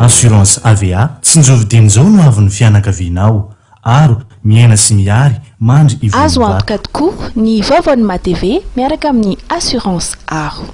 Assurance AVA, Tsinjovy dieny izao no avin'ny fianakavianao. Aro, miaina sy mihary, mandry ivon'ny Azo vato. antoka tokoa ny vaovaon'ny MATV miaraka amin'ny Assurance Aro.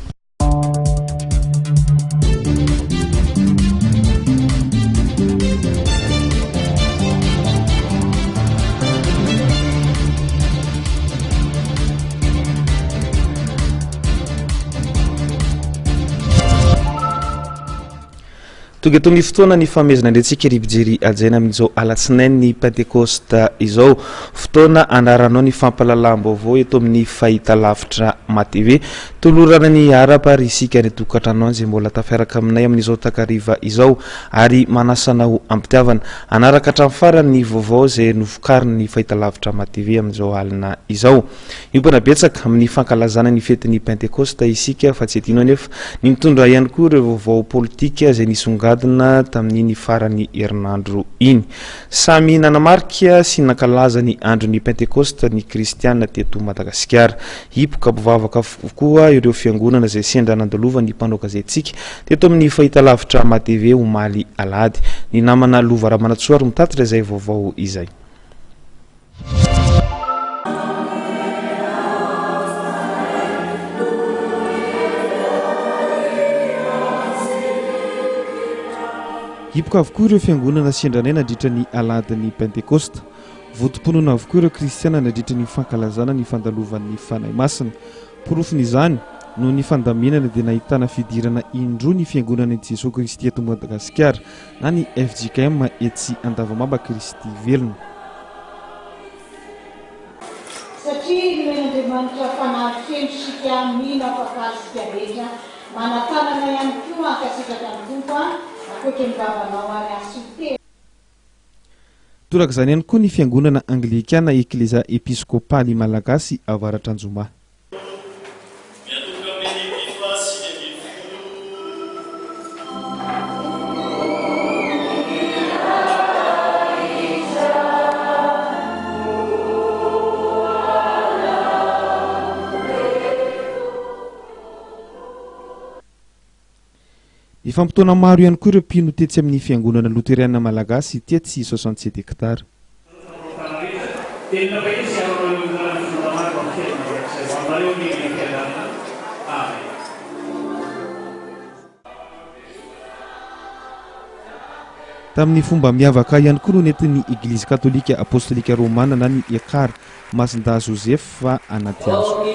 Tonga eto amin'ny fotoana ny fanomezana indray ry mpijery hajaina amin'izao alatsinain'ny Pentekosta izao. Fotoana andraranao ny fampahalalam-baovao eto amin'ny fahitalavitra MATV. Tolorana ny araba ary isika any an-tokantrano any izay mbola tafiaraka aminay amin'izao takariva izao ary manasa anao am-pitiavana. Hanaraka hatramin'ny farany ny vaovao izay novokarin'ny fahitalavitra MATV amin'izao alina izao. Miompana betsaka amin'ny fankalazana ny fetin'ny Pentekosta isika fa tsy adino anefa ny mitondra ihany koa ireo vaovao politika izay nisongadina tamin'iny faran'ny herinandro iny. Samy nanamarika sy nankalaza ny andron'ny Pentekosta ny kristiana teto Madagasikara. Hipoka mpivavaka avokoa ireo fiangonana izay sendra nandalovan'ny mpanao gazetintsika teto amin'ny fahitalavitra MATV omaly alahady. Ny namana Lova Ramanantsoa ary mitatitra izay vaovao izay. Hipoka avokoa ireo fiangonana sendra anay nandritra ny alahadin'ny Pentekosta. Vontom-pinoana avokoa ireo kristiana nandritra ny fankalazana ny fandalovan'ny Fanahy Masina. Porofon'izany, noho ny fandaminana dia nahitana fidirana indroa ny Fiangonan'i Jesoa Kristy eto Madagasikara. na ny fjkm etsy Andavamamba Kristy velona. Satria nomen'Andriamanitra fanahy feno isika mino afaka azy isika rehetra manatanana ihany koa hankasitraka ny Tompo a ankoatra ny vavanao ary asio teny. Torak'izany ihany koa ny Fiangonana Anglikana Eklezia Episkopaly Malagasy Avaratr'Anjoma. Miantomboka amin'ny andininy faha-19. Nifampitaona maro ihany koa ireo mpino tetsy amin'ny Fiangonana Loteriana Malagasy tetsy 67 hectares. Tamin'ny fomba miavaka ihany koa no nentin'ny Eglizy Katolika Apostolika Romana na ny Ekar Masindahy Joseph anaty hazo.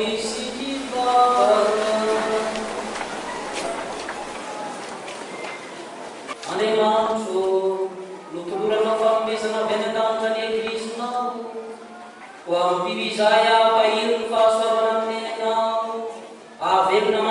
Andriamanitro ô, notoloranao fanomezana avy any an-danitra ny Eglizinao, koa ampio izahay hampahery ny fahasoavana nomenao, hahavelona.